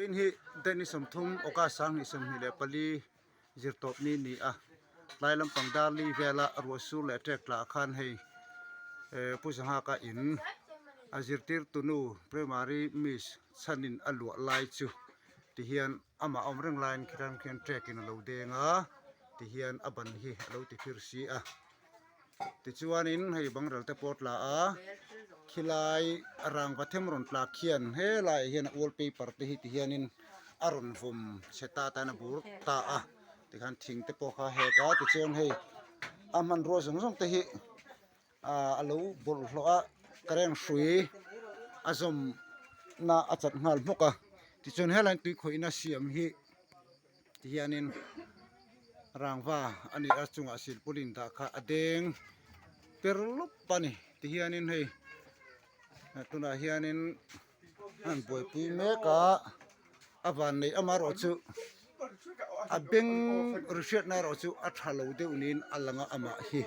Vawiin hi date ni 30 August 2024 zirtawp ni ni a, tlai lampang Darli vela ruah sur leh ṭek tlah khan hei Pu Zanghaka in a zirtirtu nu Primary Miss chhanin a luah lai chu tihian amah a awm reng laiin khitan khian ṭek in a lo deng a tihian a ban hi a lo ti phir si a. Tichuanin hei bangral te pawh a tla a, khilai rangva them rawn tlak hian helaiah hian a wallpaper te hi ti hianin a rawn vawm chhe ta tan a bur ta a, tikhan thing te pawh kha a hek a, tichuan hei a hmanrua zawng zawng te hi ah a lo bawlhhlawh a current hrui a zawm na a chat nghal hmawk a, tichuan helaiin tui khawihna siam hi. Tihianin rangva a ni a chungah silpaulin dah kha a deng per lawp a ni tihianin hei tunah hianin an buaipui mek a a van neih amaherawh chu a beng ri hriatna erawh chu a tha lo deuh niin a lang a amah hi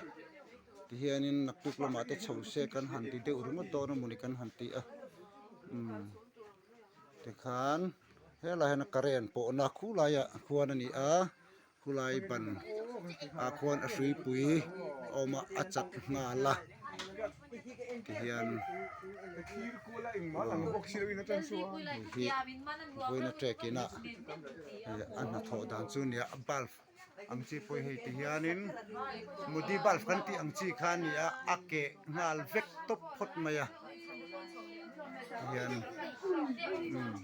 tihianin naktuk lamah te chho se kan han ti deuh ringawt dawn emawni kan han ti a umm tikhan. Helai hian current pawhna khulaiah khuan a ni a khulai ban ah khuan a hruipui a awm a a chak nghal a tihian heihi vawiin a trek in a a hnathawh dan chu a nia bulb ang chi pawh hei ti hianin mudi bulb kan tih ang chi kha a ni a a keh nghal vek tawp phawt mai a tihian umm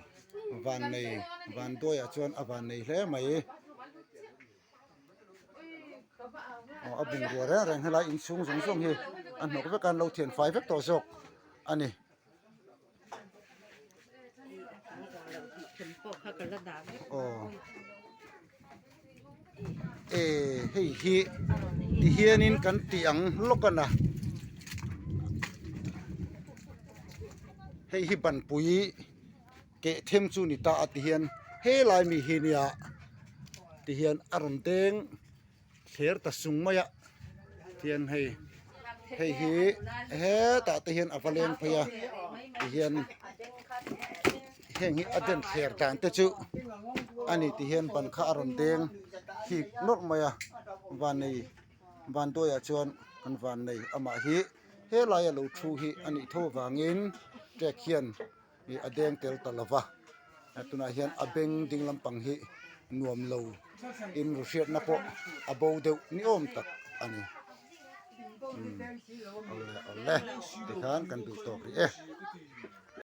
van nei van duaiah chuan a van nei hle mai aw a bungrua reng reng helai inchhung zawng zawng hi a hnawk vek a an lo thian fai vek tawh zawk a ni. Aw e hei hi ti hianin kan tih ang lawk a na hei hi banpui keh them chu ni ta a ti hian helai mi hi nia ti hian a rawn deng. Thler ta sung mai a tihian hei hei hi hetah te hian a va leng phei a tihian heng hi a den thler dan te chu a ni tihian ban kha a rawn deng hik nawlh mai a vannei vanduaiah chuan kan vannei amah hi helaia lo thu hi a nih tho avangin trek hian. ih a deng tel ta lova tunah hian a beng ding lampang hi nuam lo in ru hriatna pawh a bo deuh ni awm tak a ni umm awle awle tikhan kan duh tawk rih e.